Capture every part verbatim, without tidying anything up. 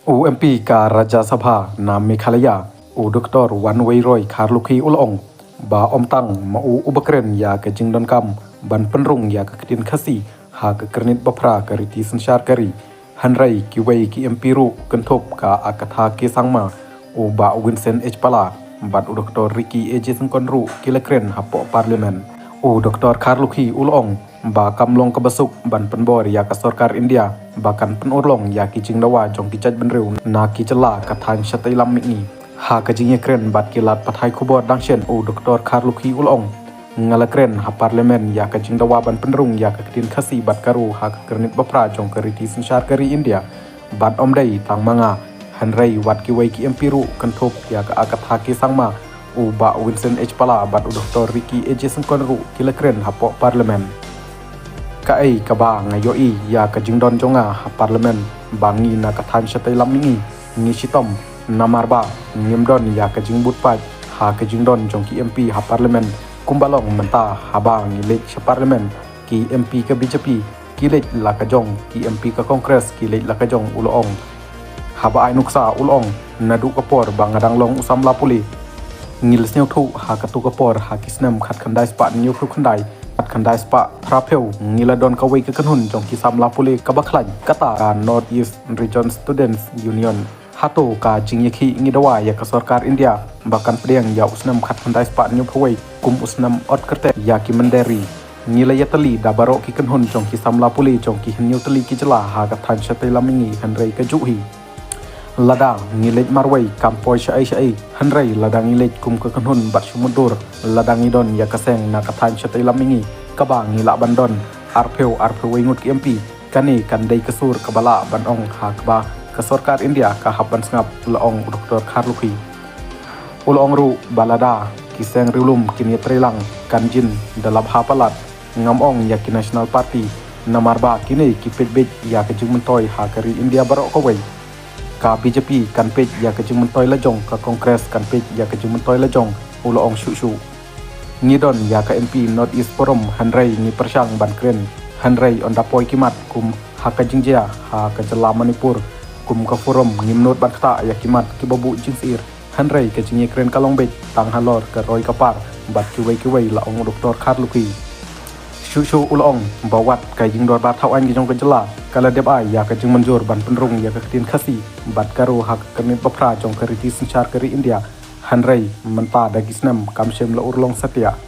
U M P ka Rajya Sabha na Meghalaya, u Doktor Wanweiroy Kharlukhi u la ong ba ym tang ma u uba kren ïa ka jingdonkam ban pynrung ïa ka ktien Khasi ha ka kyrnit baphra ka riti synshar ka ri, hynrei kiwei ki M P ruh kynthup ka Agatha K Sangma, u Bah Vincent H Pala bad u Doktor Ricky A J Syngkon ruh ki la kren hapoh Parliament. U Doktor Kharlukhi u la ong ba kam long kaba suk ban pynbor ïa ka sorkar India ba kan pynurlong ïa ki jingdawa jong ki jaitbynriew na ki jylla ka thaiñ shatei lam mihngi. Ha ka jingïakren bad ki lad pathai khubor dang shen, u Doktor Kharlukhi u la ong, nga la kren ha Parliament ïa ka jingdawa ban pynrung ïa ka ktien Khasi bad Garo ha ka kyrnit baphra jong ka riti synshar ka ri India. Bad ym dei tang ma nga, hynrei wat kiwei ki M P ruh kynthup ïa ka Agatha K Sangma, u Bah Vincent H Pala bad u Doktor Ricky A J Syngkon ruh ki la kren hapoh Parliament. Kaei kaba nga ïohi ïa ka jingdon jong nga ha Parliament ba ngi na ka thaiñ shatei lam mihngi ngi shitom, namar ba ngim don ïa ka jingbud paid ha ka jingdon jong ki M P ha Parliament kumba long mynta haba ngi leit sha Parliament, ki M P ka B J P ki leit la ka jong, ki M P ka Congress ki leit la ka jong, u la ong. Haba ai nuksa u la ong, naduh ka por ba nga dang long u samla pule, ngi la sngewthuh ha katu ka por ha ki snem khatkhyndai spah hynñiewphew khyndai, khatkhyndai spah phraphew, ngi la don kawei ka kynhun jong ki samla pule kaba khlaiñ, kata ka North East Region Students Union. Hato ka jingïakhih ngi dawa ïa ka sorkar India ba kan pdiang ïa u snem khatkhyndai spah hynñiewphew wei kum u snem ot kyrteng ïa ki mynder ri. Ngi la ïatylli da baroh ki kynhun jong ki samla pule jong ki hynñiew tylli ki jylla ha ka thaiñ shatei lam mihngi, hynrei kajuh hi, lada ngi leit marwei kam poi shaei shaei, hynrei lada ngi leit kum ka kynhun bad shu mutdur, lada ngi don ïa ka seng na ka thaiñ shatei lam mihngi kaba ngi lah ban don arphew, arphew wei ngut ki M P, kane kan dei ka sur kaba lah ban ong ha kaba ka sorkar India ka hap ban sngap, la ong u Doktor Kharlukhi. U la ong ruh ba lada ki seng riewlum kin ïatreilang kan jin da la bha palat, ngam ong ïa ki National Party, namar ba kine ki peit beit ïa ka jingmyntoi ha ka ri India baroh kawei. Ka B J P kan peit ïa ka jingmyntoi la jong, ka Congress kan peit ïa ka jingmyntoi la jong, u la ong shuh shuh. Ngi don ïa ka M P North East Forum, hynrei ngi pyrshang ban kren, hynrei ynda poi ki mat kum ha ka jingjia ha ka jylla Manipur kum ka Forum, ngim nud ban ktah ïa ki mat kiba buh jingsyier, hynrei ka jingïakren ka long beit tang halor ka roi ka par bad kiwei kiwei, la ong u Doktor Kharlukhi. Shuh shuh u la ong ba wat ka jingdorbar thaw aiñ ka jong ka jylla ka la dep ai ïa ka jingmynjur ban pynrung ïa ka ktien Khasi bad Garo ha ka kyrnit baphra jong ka riti synshar ka ri India, hynrei mynta da ki snem kam shym la urlong satia.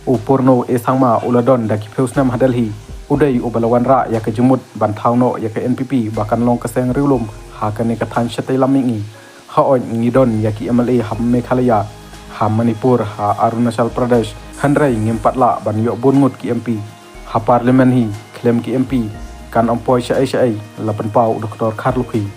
U Purno A Sangma u la don da ki phew snem ha Delhi, u dei uba la wanrah ïa ka jingmut ban thaw noh ïa ka N P P ba kan long ka seng riewlum ha kane ka thaiñ shatei lam mihngi. Hooid ngi don ïa ki M L A ha Meghalaya, ha Manipur, ha Arunachal Pradesh, hynrei ngim pat lah ban ïoh bun ngut ki M P. Ha Parliament hi khlem ki M P kan ym poi shaei shaei, la pynpaw u Doktor Kharlukhi.